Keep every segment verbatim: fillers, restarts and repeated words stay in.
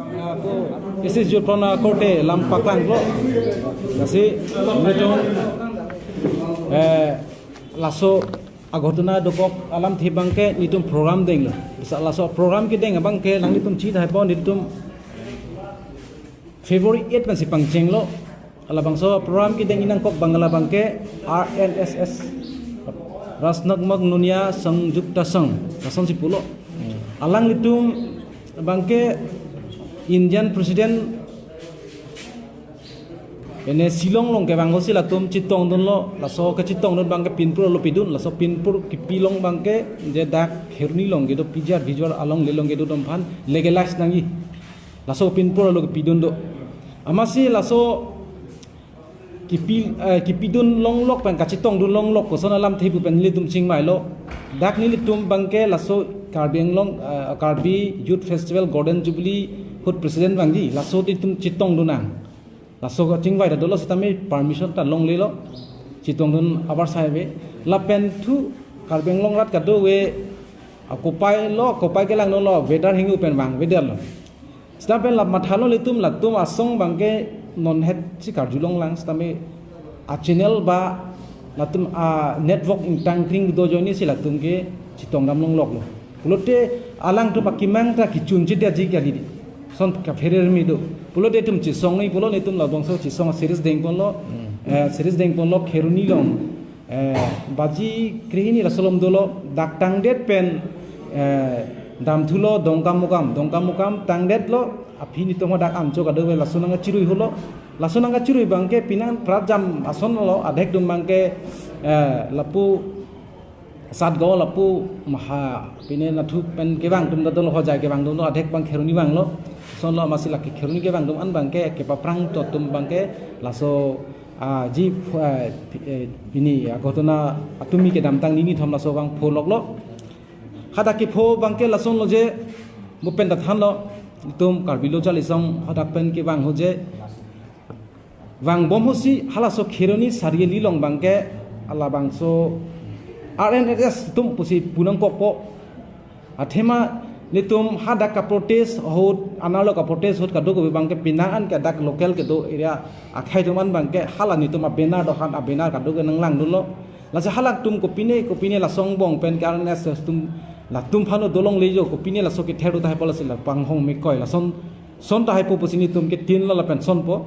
Ako, isi jut pon akorte lam paklanglo. Lasi, nelitum, eh, laso aghotona dokok alamthe abangke nelitum program denglo. Bisa laso program kedeng abangke nanglitum chithai pon, nelitum February eight pensi pangchenglo. Halabangso program kedeng nangkok abang halabangke R N S S, Rajnagmag Nunia Sangyukta Sangh, lasonsi pulo. Alanglitum abangke Indian President ene Shillong along kevang ahutsi latum chetongdunlo, laso kachetongdun abangke pinpur alo pidun, laso pinpur kipilong abangke je dak Kheroni along kedo, P G R V G R along, le along kedo atum aphan legalize nangji. Laso pinpur alo kipidun do. Amatsi laso kipi, eh, kipidun longlok pen kachetongdun longlok koson alamthe pu pen nelitum chingvailo. Dak nelitum abangke laso Karbi Anglong, eh, Karbi Youth Festival Golden Jubilee ahut president vangji, laso nelitum chetongdun nang. Laso kachingvai ta dolo sitame permission ta longlelo. Chetongdun abar sai ave. Lapen thu Karbi Anglong arat kadokave akopai lo, akopai kelangdunlo, weather hingu pen vangvedetlo. Sitame pen la mathalo nelitum, latum asong abangke non het si karjulonglang, sitame a channel ba latum a network ingtang kring do ajoinesi latum ke chetongdam longloklo. Pulote alangtum akemang ta kechunchedetji kali di. Lason kaphere rimi do. Pulote itum chesong ni pulo, nelitum labangso chesong series dengponlo. Eh, series dengponlo Kheroni along. Eh, baji krehini laso alom dolo, dak tangdet pen, eh, damthulo Dongkamukam, Dongkamukam tangdetlo, aphi nelitum hadak ancho kadokave laso nangkacherui holo. Laso nangkacherui abangke penang pratjam asonlo, adhek atum abangke, eh, lapu Satgaon lapu maha pine nathu pen kevang atum ta dolo, Hojai kevang atum lo, adhek abang Kheroni vanglo. Lasonlo, amatsi lake Kheroni kevang atum an abangke kepaprang to atum abangke laso, ah, ji, ah, pi-, eh, pini aghotona atumi kedamtang nini thom laso abang pholoklo. Hadak kepho abangke lasonlo je, mo pen ta thanlo, itum Karbi Lo Charli Asong hadak pen kevang ahut je, vangbom ahutsi halaso Kheroni Sariali along abangke halabangso R N S S atum pusi pu nangkokpo. Athema nelitum hadak kaprotest ahut, anerlo kaprotest ahut kadokave abangke penang an ke dak local kedo area akhei atum an abangke hala nelitum abanner do han, abanner kadokave nanglangdunlo. Lasi halatum kopine kopine laso angbong pen ke R N S S atum, latum aphan dolongle jo, kopine laso kether do tahai pu lasi la panghong mekoi lason, son tahai pu pusi nelitum ketinlo lapen sonpo.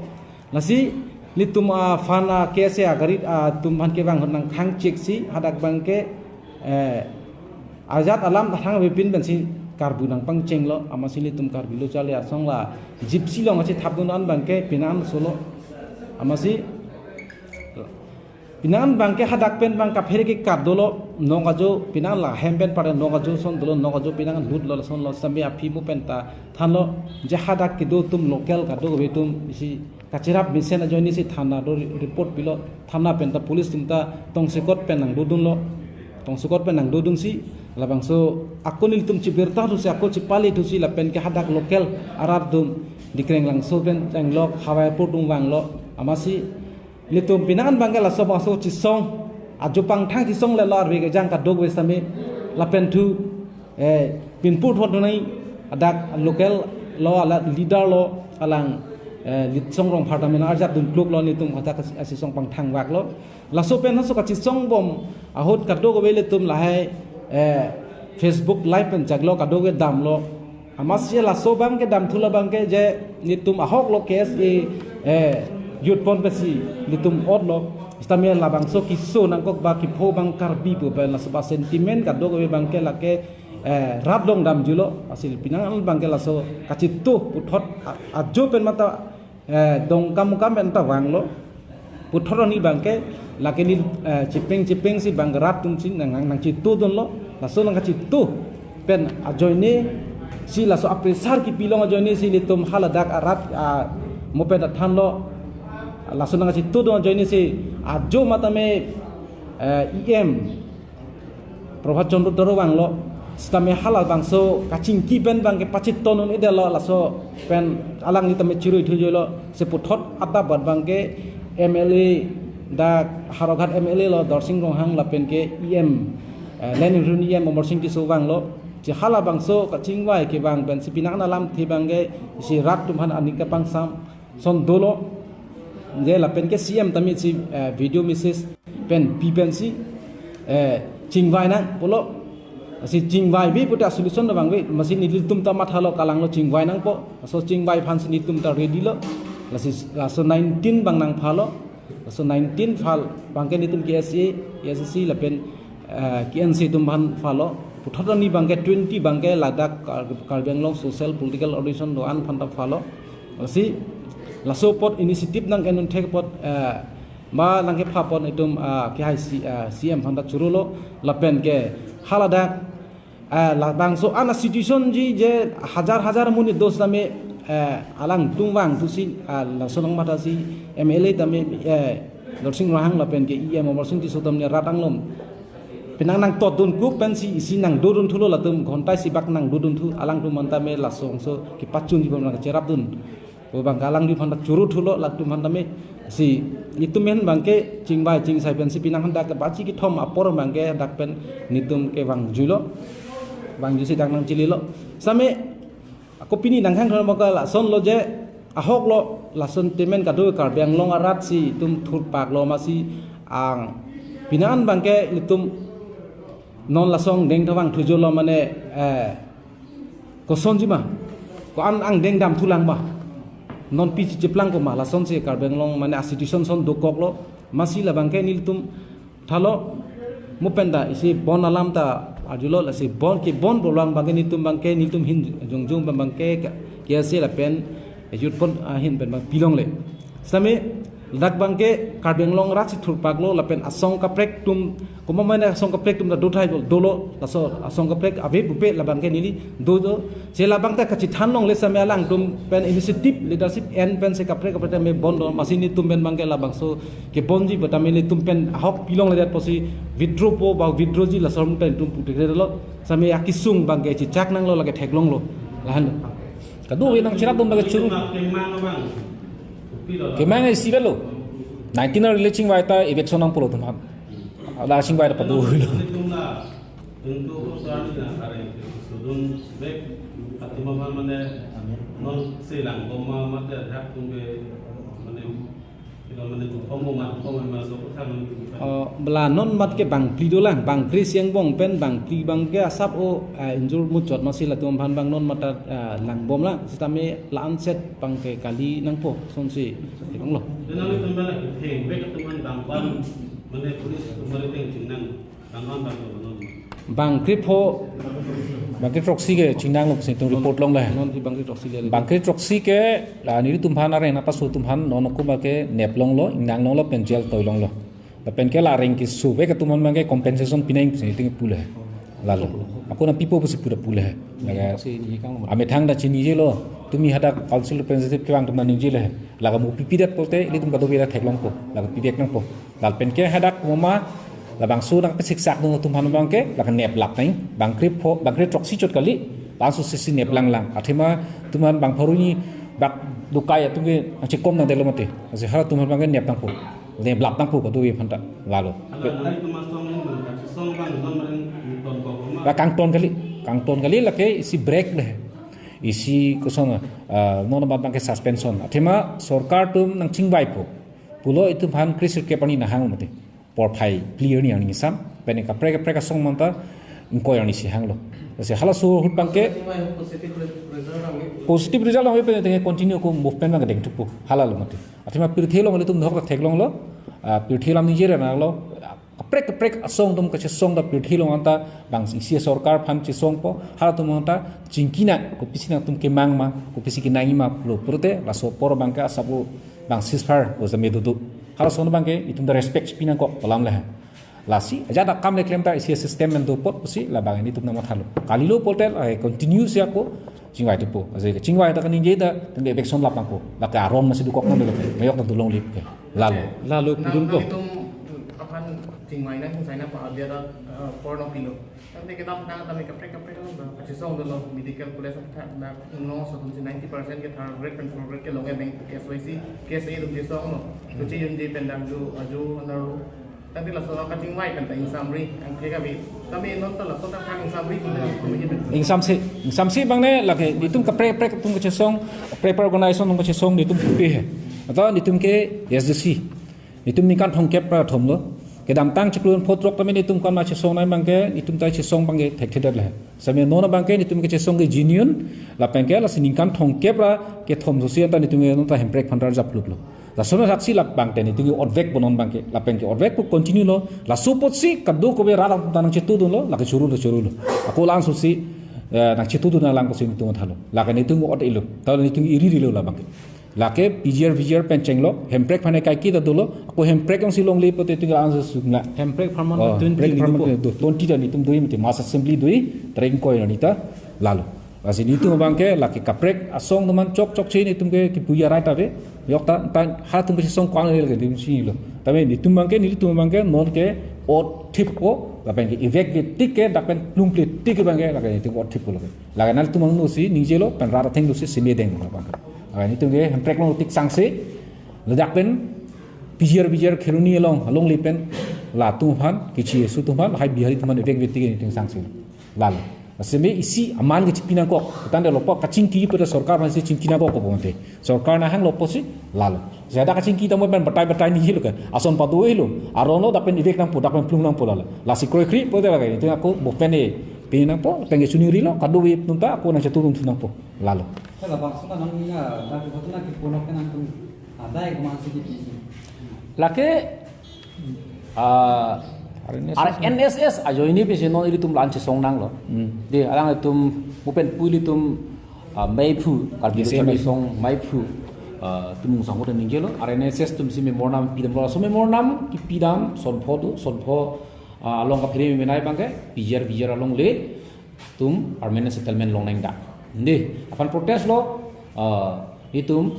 Lasi nelitum aphan a K S A agari atum aphan kevang ahut nangkhang chek si hadak abangke, eh, ajat alam thang avepin pensi karbu nangpangchenglo, amatsi nelitum Karbi Lo Charli Asong la Gypsy along kachethapdun an abangke penang solo. Amatsi penang abangke hadak pen abang kaphere kekat dolo, nok ajo penang la hem pen pare nok ajo ason dolo, nok ajo penang lutlo, lasonlo, sitame aphi mo pen ta thanlo je hadak kedo atum local kadokave atum isi kacherap mesen ajoinesi thana do report pilo, thana pen ta police atum ta tongsekot pen nangdodunlo, tongsekot pen nangdodunsi labangso ako nelitum chibirta thusi, ako chipale thusi lapen ke hadak local arat atum Dikreng Langso pen chenglok, Hawaipur atum vanglo, amatsi nelitum penang an abangke laso bangso chesong, ajo pangthang chesong lelo, arve kejang kadokave sitame lapen thu, eh, pinpur thot dunai, adak local lo, ala leader lo, alang, eh, Litsong Rongphar tame nang-arjap dunkluklo, nelitum hadak chesong pangthang vaklo. Laso pen laso kachesong bom ahut kadokave nelitum lahai, eh, Facebook live pen chaklo, kadokave damlo. Amatsi laso abangke damthu labangke je nelitum ahok lo K S A, eh, youth pon pensi nelitum otlo. Sitame labangso keso nangkok ba kepho abang Karbi pu pen laso ba sentiment kadokave abangke lake, eh, rat along damjulo. Lasi penang an abangke laso kachetu puthot a-, ajo pen mata, eh, Dongkamukam pen ta vanglo. Puthot arni abangke lake neli, eh, chepeng chepeng si abang rat atum si nang, nang, nangchetudunlo. Laso nangkachetu pen ajoinesi laso a-pressure kipilong ajoinesi nelitum haladak arat, ah, mo pen ta thanlo. Laso nangkachetudun ajoinesi ajo matame, eh, E M Prabhat Chandra Taro vanglo, sitame halabangso kachingki pen abangke pachit tonun edetlo, laso pen alangli tame chirui thujoilo, si puthot adap bat abangke M L A, dak Howraghat M L A lo Darsing Ronghang lapen ke E M, eh, Land Revenue E M Amarsing Tisso vanglo. Si halabangso kachingvai kevang pensi penang alamthe abangke si rat atum aphan aning kapangsam ason dolo. Je lapen ke C M tame si, eh, video message pen pi pensi, eh, chingvai nang pulo. Si chingvaive pute solution ta vangve, amatsi nelitum ta mathalo, kalanglo chingvai nangpo. Laso chingvai aphansi nelitum ta ready lo. Lasi laso nineteen abang nangphalo. Laso nineteen phal abangke nelitum K S A, K S A C lapen, eh, K N C atum aphan phalo. Puthot arni abangke twenty abangke ladak Kar-, Karbi Anglong social political organization do-an aphan ta phalo. Lasi laso apot initiative nang enun thek apot, eh, ma nangkepha apot itum, ah, kehai si, ah, C M aphan ta chorolo lapen ke haladak, ah, labangso an situation ji je hajar hajar monit do setame, eh, alangtum vangthusi, ah, laso nangmatha si M L A tame, eh, Dorsing Ronghang lapen ke E M Amarsing Tisso atum ne rat anglong penang nangtotdun kuk pensi isi nangdodun thulo, latum ghonta isi bak nangdodun thu, alangtum aphan tame laso bangso kepachunji abang nangcherapdun pu abangke alangli aphan ta choro thulo, latum aphan tame si nelitum ahin abangke chingvai chingsai pensi penang hadak ke baji kethom apor abangke hadak pen nelitum kevangjuilo, vangjuisi dak nangchililo. Setame ako pini nanghang thon abangke lasonlo je ahoklo, lason temen kado Karbi Anglong arat si itum thurpaklo, amatsi ang penang abangke nelitum non laso angdeng ta vangthu jolo mane, eh, kosonji ma, ko-an angdeng damthulang ma, non pi chicheplangpo ma, lasonsi Karbi Anglong mane a situation ason dokoklo, amatsi labangke nelitum thalo, mo pen ta isi bon alam ta arjulo, lasi bon kebon bolang abangke nelitum abangke nelitum ahin jongjong abangke K S A lapen youth pen ahin pen abang pilongle. Setame ladak abangke Karbi Anglong arat si thurpaklo lapen asong kaprek atum, komat mane asong kaprek atum ta dothai dolo, laso asong kaprek ave pupe labangke neli do do. Si labang ta kachethan longle setame alangtum pen initiative leadership en pensi kaprek kaprek tame bon do, amatsi nelitum pen abangke labangso kebonji pu tame nelitum pen ahok pilongledet pusi withdraw po ba withdrawji laso ahormu pen itum pu thekre dolo. Setame akesung abangke chechak nanglo, lake theklonglo. Lahan. Kadokave nangcherapdun abangke choro. Kemang abang. Kemang isi avelo. Nineteen arni le chingvai ta eviction nangpo latum aphan. Ada chingvai ta pado avelo. Oh, bala non mat ke bangphli dolang, bangkre si angbong pen bangphli abangke asap o, ah, injur muchot amatsi latum aphan abang non mat ta, ah, langbomlang, setame la-an set abangke kali nangpo, asonsi, ilang lo. Bangkrepho, bangkre throksi ke chingnanglo pusi itum report longle. Non si bangkre throksi le. Bangkre throksi ke la nelitum aphan areng nangpaso atum aphan non akum ke neplonglo, ingdanglonglo pen jail toilonglo. Lapen ke la areng keso ave atum aphan abangke compensation pinang pusi itum pule. Lalo. Ako nangpipo pusi pura pule. Lake si ni kang amethang ta chinijelo. Tumi hadak council representative kevang atum nang ningjele. Lake mo pipedet pulote ilitum kadokave ta theklongpo. Lake pipek nangpo. Lapen ke hadak moma labangso nangpesiksakdun atum aphan abangke lake neplap nang, bangkrepho, bangkre throksi chot kali, bangso sisi neplanglang. Athema atum aphan bang pharo hini bak dokai atum ke nangchekom nangdetlo mati. Lasi halatum aphan abangke nep nangpo. Neplap nangpo kadokave aphan ta. Lalo. Ba kangton kali, kangton kali lake isi break le. Isi kosong, ah, non mat abangke suspension. Athema sorkar atum nangchingvaipo. Pulo itum aphan kre sirkep arni nanghang mati. Porphai phli arni aning sam. Pen kaprek kaprek asong manta ingkoi arni si hanglo. Lasi halaso ahut abangke positive result nangve pen tengke continue ako movement abang dengthupo. Halalo mati. Athema pirthe along ilitum dohok theklonglo. Ah, pirthe alam ningje nanglo. Kaprek kaprek asong atum kachesong ta pirthe along anta bang isi sorkar aphan chesongpo, halatum anta chingki nang, kopisi nangtum kemang ma, kopisi kenangji ma pulo pulote laso apor abangke asap o bang ceasefire o jame dodo. Halason abangke itum ta respect pi nangkok pu alam le. Lasi ajat akam le klem ta isi system pen do apot pusi labang nelitum nangmathalo. Kalilo pulote la continue si ako chingvai thupo. Aje chingvai ta kaningje ta tengke eviction lap nangpo. Lake aron masi dokok nanglo, mayok ta dolongle ke. Lalo. Lalo pudunpo. Nangtum aphan chingvai nang, chingvai nang pu abiara, eh, porno pilo. Tangte kedam nang tame kaprek kaprek lo, ba, pachesong dolo, medical college of tha-, na, no, so, ninety percent ke third grade pen fourth grade ke longle abang K S Y C, K S A atum chesonglo. Kuchi yunji pen dam ju, aju, anaru, Tadi laso kachingvai kan ta ingsamri, angke kami, kami non ta laso ta kang ingsamri, kami kami kita. Ingsamsi, ingsamsi abang ne lake, itum kaprek kaprek atum kachesong, kaprek kaprek organization atum kachesong, itum P P he. Atau itum ke S D C. Itum ningkan thomkep ra thomlo. Kedamtang chiklo phongo throk tame itum kan ma chesong nai abang ke, itum ta chesong abang ke thekthedet le. Seme non abang ke itum kachesong ke genuine, lapen ke lasi ningkan thomkep ra kethom sosi anta itum ke non ta Hemprek aphan ra japlutlo. Laso asaksi labang te itum ke otvek bonon abang ke, lapen ke otvek pu continue lo, laso apotsi kadokave rat atum ta nangchetudunlo, lake churu lo churu lo. Ako lang sosi, eh, nangchetudun nanglang kosi itum thalo. Lake itum ot-elo, ta itum iri rilo labang ke. Lake P G R, V G R pen chenglo, Hemprek aphan kaike ta dolo, ako Hemprek jongsi longle pote itum ke answer sukna. Hemprek aphan Oh, twenty Hemprek ni aphan dupo. Twenty ta itum dui mati, Mass Assembly dui, trengkoi na nita, lalo. Lasi itum abang ke, lake kaprek asong atum an chok chokche itum ke, kipu arai ta ave, yok ta, ta, ha itum ke song kwang le ke, itum si lo. Tame itum abang ke, nelitum abang ke, non ke, ot thippo, lapen ke, evict ve tik ke, dak pen plungple tik ke abang ke, lake itum ot thippo lo ke. Lake nelitum abang no si, ningjelo, pen rat atheng no si, seme deng lo abang ke. Lake itum ke, Hemprek along tik sangse, ladak pen, P G R, V G R Kheroni along, alongle pen, latum aphan, kichi esu atum aphan, lahai Bihari atum aphan, evict ve tik ke itum sangse. Lalo. Seme isi aman ke chipi nangkok. Tangte lo po kachingki pu ta sorkar aphansi chingki nangkok ko bonte. Sorkar nahanglo pusi lalo. Jada kachingki tame pen batai batai ni hilo ke. Ason pado hilo. Aron lo dak pen evict nangpo, dak pen plung nangpo lalo. Lasi kroikre pote lake. Itum ako bo pen e. Pini nangpo, pen ke chuningri lo, kadokave atum ta ako nangchetudun thu nangpo. Lalo. Sa labangso ta nang ning a, dak ko na kipu nangpo nang tum. Adai ko man si kipu. Lake, ah, R N S S. R N S S ajoine pen si non ilitum la-an chesong nanglo. Hmm. Dei, alanglitum, mo pen pu ilitum, ah, meiphu, Karbi Yes, lo chami amen. Song meiphu, ah, tum nung sangkot ningjelo, R N S S atum si memorandum pidamlo, laso memorandum kipidam, sonpho do, sonpho, ah, along kaphere menai abang ke, P G R, V G R alongle, itum permanent settlement long nangdak. Dei, aphan protest lo, ah, itum,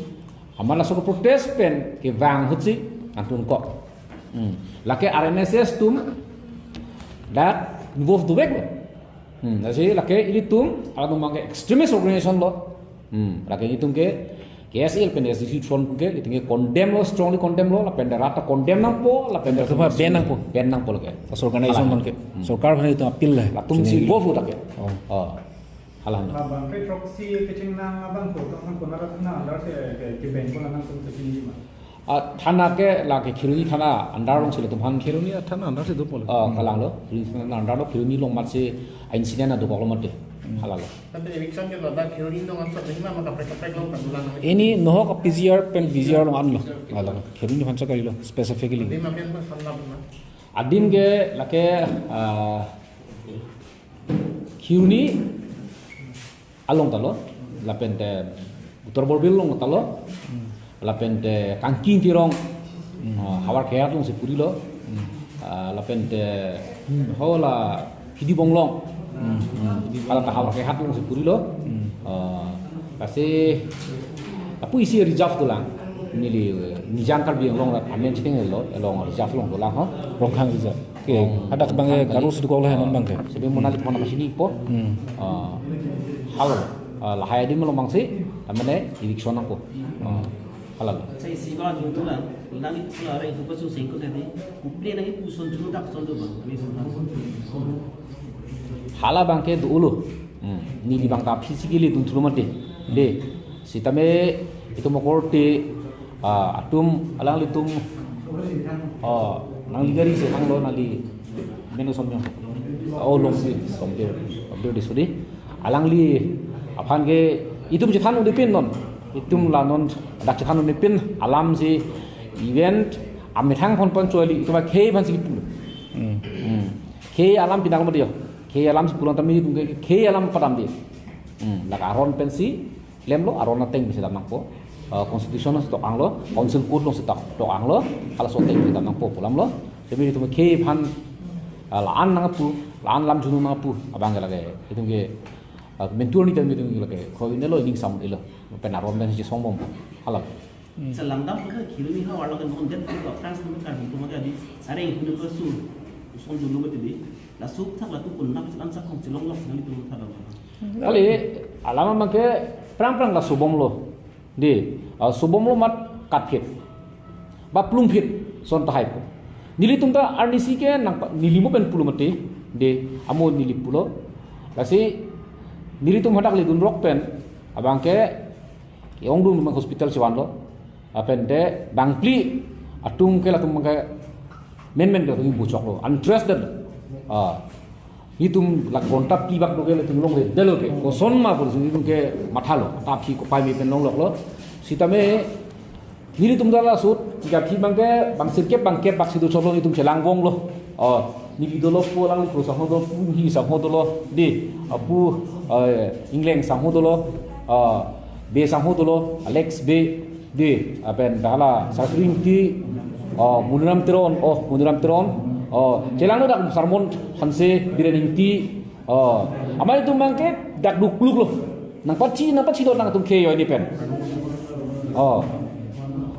amat laso ke protest pen kevang ahutsi, nangtunkok. Hmm. Lake R N S S atum, dak involve dovek lo. Hmm, lasi lake ilitum, alanglitum abang ke extremist organization lo. Hmm, lake itum ke, K S A L pen S D C front ke, itum ke condemn lo, strongly condemn lo, lapen rat ta condemn nangpo, lapen Lapen ta ban nangpo. Ban nangpo lake. First organization Alang. Abang ke. Hmm. Sorkar aphan itum appeal le. Latum si Sini. Involve lo ta ke. Oh. Oh. Alang. Labang ke proxy kecheng nang abang ko, tong ko nara thana andar se ke, ke bank ko nang tum kecheng ni ma. Ah, thana ke lake Kheroni thana andar along si latum aphan. Kheroni thana andar si dopo le. Ah, Hmm. Kalang lo. Kheroni thana andar lo, Kheroni along mat si incident adokoklo mate. Hmm. Halalo. Tangte eviction ke ladak Kheroni along ansat lima maka kaprek kaprek along kan ulang. Ini nohok P G R pen V G R along anlo. Lalo. Kheroni aphan sa kalilo specifically. Di mamen ma sanlap ma. Adim ke lake, ah, Kheroni along ta lo, lapen te Uttar Borbil along ta lo, lapen te Kangki Ingti Rong, Hmm. ah, Howraghat along si puri lo, Hmm. ah, lapen te Hmm. Hola Khidi Bonglong. Hmm. Hmm. Hala ta Howraghat along si puri lo. Hmm. Ah, lasi lapu isi reserve dolang. Neli, eh, Nijang Karbi Anglong rat amen chiteng lo, along reserve along dolang ho. Rongkhang reserve. Oke, Rong-, hadak abang ke Rongkhang Garo kali. Sidukok le non abang ke. Sebe monali Hmm. Kemana masih ni po. Hmm. Ah, hal, ah, lahai adim lo abang si, amene eviction nangpo. Hmm. Ah, halalo. Sa isi ko anju tu la, nang itu la rai itu ko su sengko tadi, kuple nang itu son julu dak son tu bang. Hala abang ke dolo. Hmm. Neli abang ta physically dunthulo mate. Dei, sitame itum akorte, ah, atum alanglitum, ah, nangli gari si hanglo nangli menu somyong. Oh, long si, somyong. Somyong di sudi. Alangli aphan ke itum chethan un-e pin non. Itum la non dak chethan un-e pin alam si event amethang phon pon chuali itum akhei aphan si kipu. Hmm. Hmm. Khei alam pinang mo dio. Khei alam si pulang tame itum ke khei alam padam di. Hmm. Lake aron pensi lemlo, aron ateng pensi dam nangpo. Eh, constitution along si tok anglo, council code along si tok, tok anglo, halaso ateng pensi dam nangpo pu alam lo. Tame itum khei aphan, eh, la-an nangpu, la-an lam chunu nangpu, abang ke lake, itum ke, eh, mentur ni tame itum ke lake, ko inelo ining sam ilo, pen aron pen si songbom, hala. Hmm. Sa langdam ko Kheroni havar lo kan non det ko Prang Sum kan ko ma ka di, are ko ko su, son dulu mati di, la suk thak la tu kun nap lan sa kong chelong lok nang tu thak lo. Kali, alam abang ke prang prang la subom lo. Dei, ah, subom lo mat kat phit. Ba plung phit, son tahai po. Nelitum ta arnisi ke nang pa-, neli mo pen pulo mati, de, amo neli pulo. Lasi nelitum hadak ledun rok pen, abang ke, ke-ongdung nang hospital chevanlo. Lapen de bangphli atum ke latum ke menmen ke latum buchoklo. Untrusted. Ah. Nelitum la ghonta phli bak do ke nelitum longledetlo ke. Koson ma pusi nelitum ke mathalo. Ta aphi kopai me pen longloklo. Sitame nelitum dala sut, ya aphi bang ke, bang sirkep bang kep bak si do choklo nelitum chelang vonglo. Oh, neli dolo pu alang kro sangho dolo, pu hi sangho dolo, de, ah, pu, eh, Ingleng sangho dolo, ah, Bey sangho dolo, Alex Bey, de, lapen hala Sarkri Ingti, oh, Moniram Teron, oh, Moniram Teron, oh, chelanglo dak Sarmon Hanse, Biren Ingti, oh, amat nelitum bang ke dak dukluklo. Nang pachi, nang pachi do nangtum ke yo ini pen. Oh.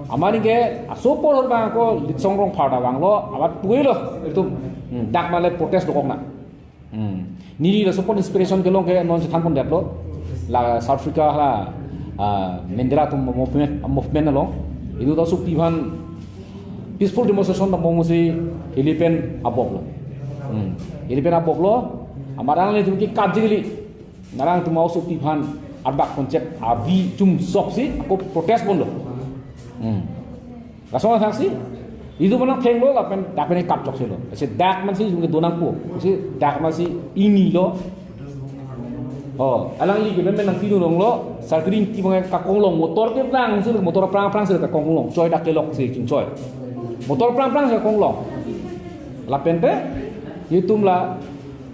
Amat neli ke asopo bang ko Litsong Rongphar ta vanglo, amat puilo nelitum. Hmm, dak male protest dokok na. Hmm. Neli la support inspiration kelong ke non chethan pondetlo. La South Africa la, ah, Mandela atum movement, movement along. Itum ta osophi aphan peaceful demonstration ta mo musi ili pen aboklo. Hmm. Ili pen aboklo. Amat alanglitum ke kap jigili. Alanglitum osophi aphan arbak konsep avi chum sok si ako protest ponlo. Hmm. Lason athak si, itum anak thenglo lapen dak pen kap chok silo. Si dak man si jung do nangpo. Si dak man si inilo. Oh, alangli ke men nangpidun longlo, Sarkri Ingti bang ke kakong long, motor ke prang si, motor prang prang si kakong long, choi dak kelok si chingchoi. Motor prang prang si kakong long. Lapen te, itum la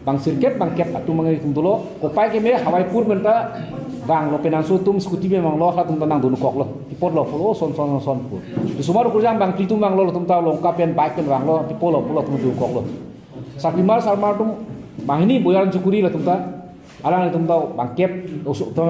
bang sirkep bang kep atum bang itum dolo, kopai keme Hawaipur pen ta vanglo, penang so atum scooty pen vanglo, halatum ta nangdunkoklo. Pi apotlo pulo, son son son pu. Di sumar kurjang bangphli atum vanglo, latum ta longka pen bike pen vanglo, pi apotlo pulo atum dunkoklo. Sarkimar Sarmar atum banghini Boyar Chukuri latum ta, alanglitum ta bang kep, oso, to,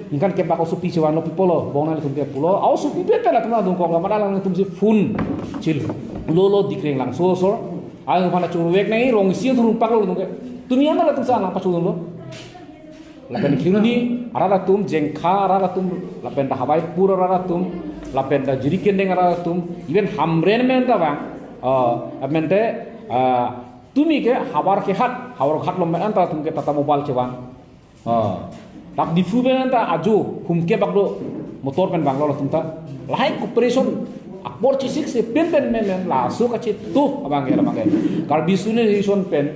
ningkan kep bak osophi chevanlo, pi apotlo, bong nanglitum ke pulo, a osophi pen pen latum nangdunkoklo, amat alanglitum si phone chelo, lo lo Dikreng Langso asor, alangphan churvek nangji, rong isi thurung paklo latum ke. Tumi amat latum sa alang pachunlo. Lapen Kheroni arat atum, Jengkha arat atum, lapen ta Hawaipur arat atum, lapen ta Jirikindeng arat atum, even Hamren pen ta vang. Ah, lapen te, ah, tumi ke Howraghat, Howraghat along pen anta atum ke Tata Mobile chevan. Ah, dak Diphu pen anta ajo, hum ke bak do motor pen vanglo latum ta. Lahai cooperation, apor chesik si pen pen men men, laso kachetu abang ke abang ke. Karbi Student Association pen,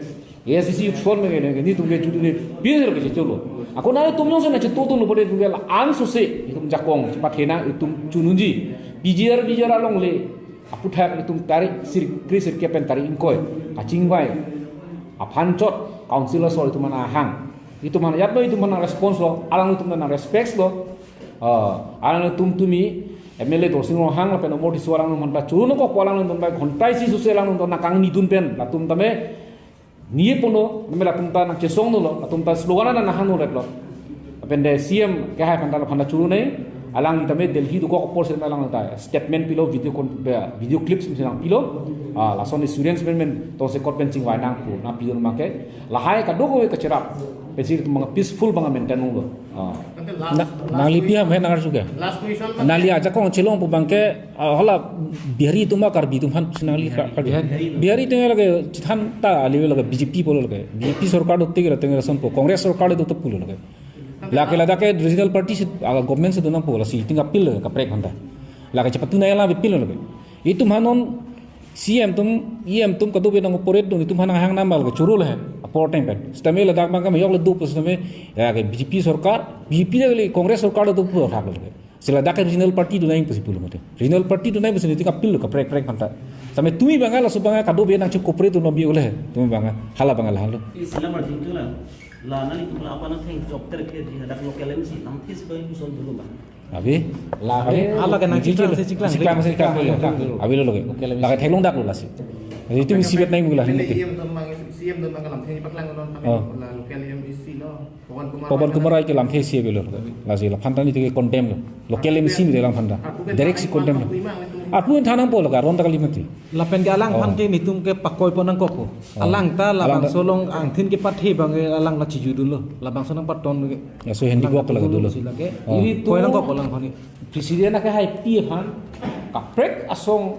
A I C C youth front pen ke, nelitum ke chutu ne, pin ke checholo. Ako nangtum jongsi nangchetu tu lo pore itum ke la-an sose, itum jakong, chepathe nang itum chun unji. P G R, V G R along le, aphuthak itum tarik sirkep, sirkep pen tarik ingkoi, kachingvai aphan chot, council asor itum aphan ahang. Itum aphan yat lo, itum aphan response lo, alanglitum aphan respect lo. Ah, alanglitum tumi, M L A Dorsing Ronghang, lapen Omor Tisso alanglitum aphan ta churu nangkok, alanglitum aphan ghonta isi sose alanglitum nangkangnidun pen, latum tame, ni puno, tame latum ta nangchesong dolo, latum ta slogan nang nanghang dolo. Lapen te C M kehai aphan ta, aphan ta churu nang, alangli tame Delhi dokok apor si alang ta statement pilo, video con-, be, video clips misi nangpilo, ah, lason students pen men, tongsekot pen chingvai nang pu, nangpidun make, lahai kadokave kacherap, pensi itum bang peaceful bang maintain dolo. Ah. Tangte last, Na, last nangli pi question. Ham he nangarju ke? Last question. Nangli ajakong chelong pu bang ke, ah, hala Bihari atum ma Karbi atum aphan si nangli ka-, Bihari. Bihari. Bihari atum lake chethan ta ali lake B J P pulo lake. B J P sorkar do tik la atum lason pu. Congress sorkar do ta pulo lake. Lake ladak ke regional party si, ah, government si do nangpo, lasi itum apilo kaprek aphan ta. Lake chepatu nai la apilo lake. Itum aphan non C M atum, E M atum kadokave nang operate dun, itum aphan nanghang nang mal ke churu le, apor time pen. Sitame ladak bang ke meyok le do pu sitame, ya ke B J P sorkar, B J P le Congress sorkar le do pu thak le. Si ladak ke regional party do nang pusi pulo mate. Regional party do nang pusi nelitum apilo kaprek prek aphan ta. Sitame tumi bang ke laso bang ke kadokave nangche-cooperate dun lo bi ole, tumi bang ke, hala bang ke la halo. Isi lamar jingtung la, la nangtum la apa nangtheng chokter ke di hadak local M C nangthis bang puson dulu bang. Abi? Lake, abi, ala ke nang chiklang, chiklang, chiklang, chiklang, chiklang. Abi lo lake. Oke, lake theklong dak lo lasi. Jadi itum isi bet nai mula. Pele ini. C M do mang, C M do mang lamthe paklang non. Oh. La local M C lo. Pawan Kumar. Pawan Kumar Rai ke lamthe isi abi lo. Lasi la aphan ta nelitum ke condemn lo. Local M C mi de la aphan ta. Direct si condemn lo. Apu than nangpo lo, aron ta kali mati. Lapen ke alang aphan, oh, ke nelitum ke pakoi pon nangkok po. Oh. Alang ta labangso along angthin kepathe bang ke alang la chijudun lo. Labangso nangpaton ke. Laso handiwork alang lake dolo. Si lake. Oh. Ili koi nangkok alang aphan ke. President ake hai pi aphan kaprek asong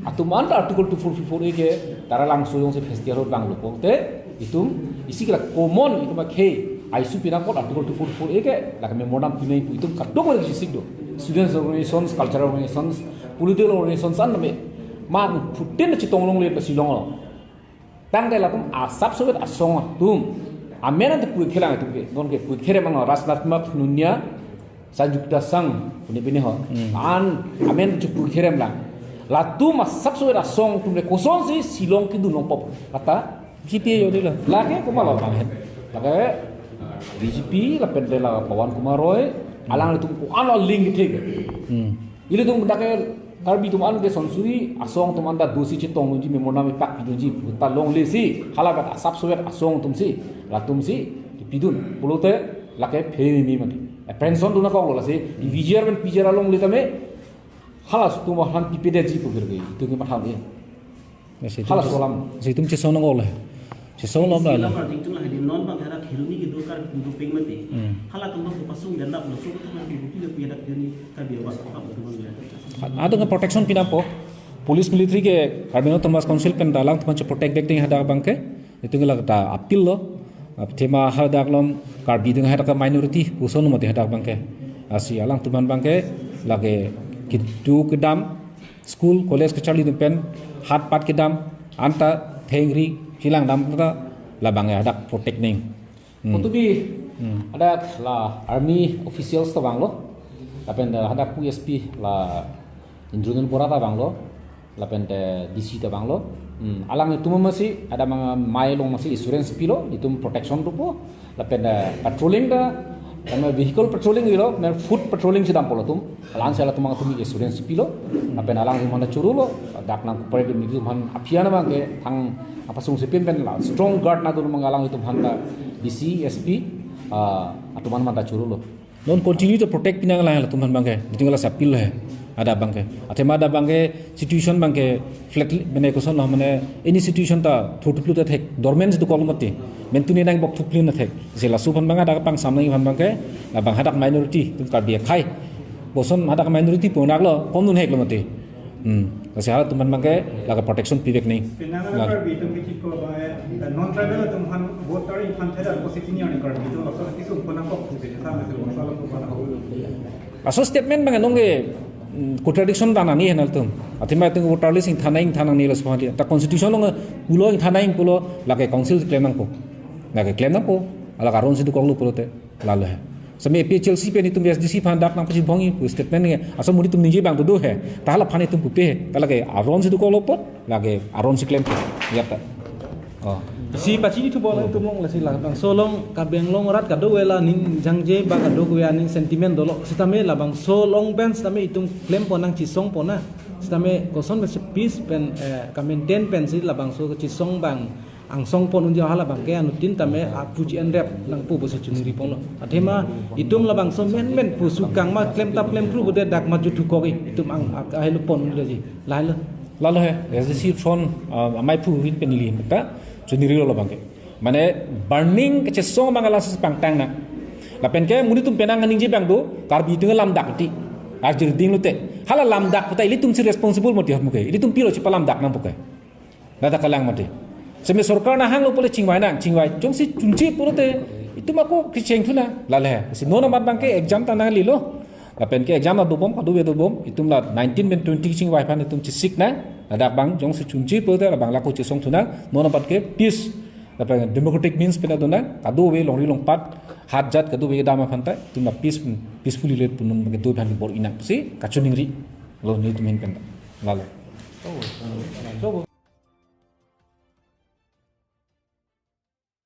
Atum anta Article two four four A ke Taralangso jongsi festival ahut vanglo pulote, itum isi ke la common, itum akhei aisi pinang apot Article two four four A ke lake memorandum pinai pu itum kadokave kachesik do. Students organizations, cultural organizations, political organizations an tame, man phutin chetong longle ta Shillong lo. Tangte latum asap sowet asong atum amen ante pu-ik thelang itum ke, non ke pu-ik therem ang, Rachnatyatmik Nunya Sanjukta Sangh pune pine ho. Hmm. An amen ante pu-ik therem lang. Latum asap sowet asong atum le kosonsi Shillong kedun longpo? Kata B J P yo dilo. Lake komat lo bang hen. Lake B J P lapen te la Pawan Kumar Roy, alanglitum ko-an link kethe ke. Hmm. Ilitum dak ke Karbi atum an ke sonsuri asong atum anta dosi chetong unji, memorandum ipak pidunji, ta longle si, halabat asap sowet asong atum si, latum si kepidun pulote lake phe meme mati. Apprehension dun nangkoklo lasi, di V G R pen P G R alongle tame, hala atum aphan pipedetji pu ke, itum ke matha de. Lasi itum Hala ches-, solam. Lasi itum chesong nangkoklo. Chesong lom Isi la. Lam arjing tung la hadi non bang hara Kheroni kedo Karbi kedo peng mati. Hmm. Halatum bang pasung dan dak lo so ka thaman kedo pi dak Kheroni Karbi awas apa betul bang ya. Adung ke protection pinangpo. Police military ke Karbi Anglong Autonomous Council pen dalang teman che protect vek ding hadak abang ke. Itum ke la ta appeal lo. Ap tema hadak lom Karbi dung hadak minority puson mati hadak abang ke. Lasi alangtum aphan abang ke lake kedo kedam, school, college kacharli atum pen hat pat kedam, anta thengri chelang dam ta labang ke hadak protect ning. Hmm. Kotobi Hmm. hadak la army officials ta vanglo. Lapen te hadak pu S P la Indranil Bora ta vanglo. Lapen te D C ta vanglo. Hmm. Alanglitum masi hadak mang mai along masi assurance pilo, itum protection dopo. Lapen, eh, patrolling ta, kami vehicle patrolling ilo, men foot patrolling si dampo latum. Alang sela atum atum assurance pilo. Lapen alangtum aphan ta chorolo, dak nang pare dum atum aphan aphi an abang ke thang apasung si pin pen la strong guard nangdun abang alanglitum aphan ta D C, S P, ah, atum aphan ta chorolo. Non continue to protect pinang lang latum aphan abang ke. Itum ke lasi appeal he. Hadak abang ke. Athema hadak abang ke situation abang ke flat, mane koson lo, mane any situation ta thurthuplu ta thek, dormant si dokok lo mati. Men tuni nang bok thupli na thek. Lasi laso aphan abang hadak pangsamnang aphan abang ke, labang hadak minority atum Karbi akhei. Koson hadak minority pu nangkoklo, komdun hek lo mati. Hmm. Lasi halatum aphan abang ke lake protection pivek ning. Penang Lake. Karbi atum ke chiklo abang, eh, non-tribal atum aphan voter aphan theda kosi kini ani Karbi atum laso kisum pon nangkok tu de, sa mesti masalah pon nangkok. Laso statement abang nong ke, mm, contradiction ta nangji henal atum. Athema itum voter list ingthan nang, ingthan nangne laso hadi. Ta constitution along pulo ingthan nang pulo lake council klem nangpo. Lake klem nangpo. Hala aron si dokoklo pulote. Lalo he. Sami A P H L C pen itum S D C aphan dak nangpachibongji pu statement nge. Asal mudi atum ningje abang do he. Ta hala aphan itum pupe he. Ta lake aron si dokoklo apot, lake aron si klem. Ya ta. Oh. Si pachini thu bola itum along lasi labangso along Karbi Anglong arat kadokave la aning jangje ba kadokave aning sentiment dolo. Sitame labangso along pen sitame itum klem pon nang, chesong pon nang. Sitame koson pen si peace pen, eh, ka-maintain pen si labangso chesong abang angsong pon unji, hala abang ke anuttin tame apuji enrep nangpo pusi chuningri ponlo. Athema itum labangso menmen pu sukang ma klem tap klem kru bude dak ma juthu kogi itum ang ak-, ahelo pon unji laji. Lahelo. Lalo he, S D C front, ah, amei phu rin pen ili ta chuningri lo abang ke. Mane burning kechesong abang alang si pangtang nang. Lapen ke mudi atum penang ningje abang do, Karbi atum lamdak ti. Arjir ding lote. Hala lamdak puta ilitum si responsible mati ahormu ke. Ilitum pilo chepalamdak nangpo ke. Nada kalang mati. Semi sorkar nahanglo pule chingvai nang, chingvai. Jongsi chunche pulote, itum ako kecheng thu nang, lale. Si non amat abang ke exam ta nanglelo. Lapen ke exam adobom, kadokave adobom, itum la nineteen pen twenty chingvai aphan itum chesik nang, ladak abang, jongsi chunche pulote, labang lako chesong thu nang, non amat ke peace, lapen democratic means pen adon nang, kadokave longri longpat, hat jat kadokave kedam aphan ta, itum la peace, peacefully live pu non abang ke do aphan bor-i nang, si kachiningri lo nelitum ahin pen ta, lalo.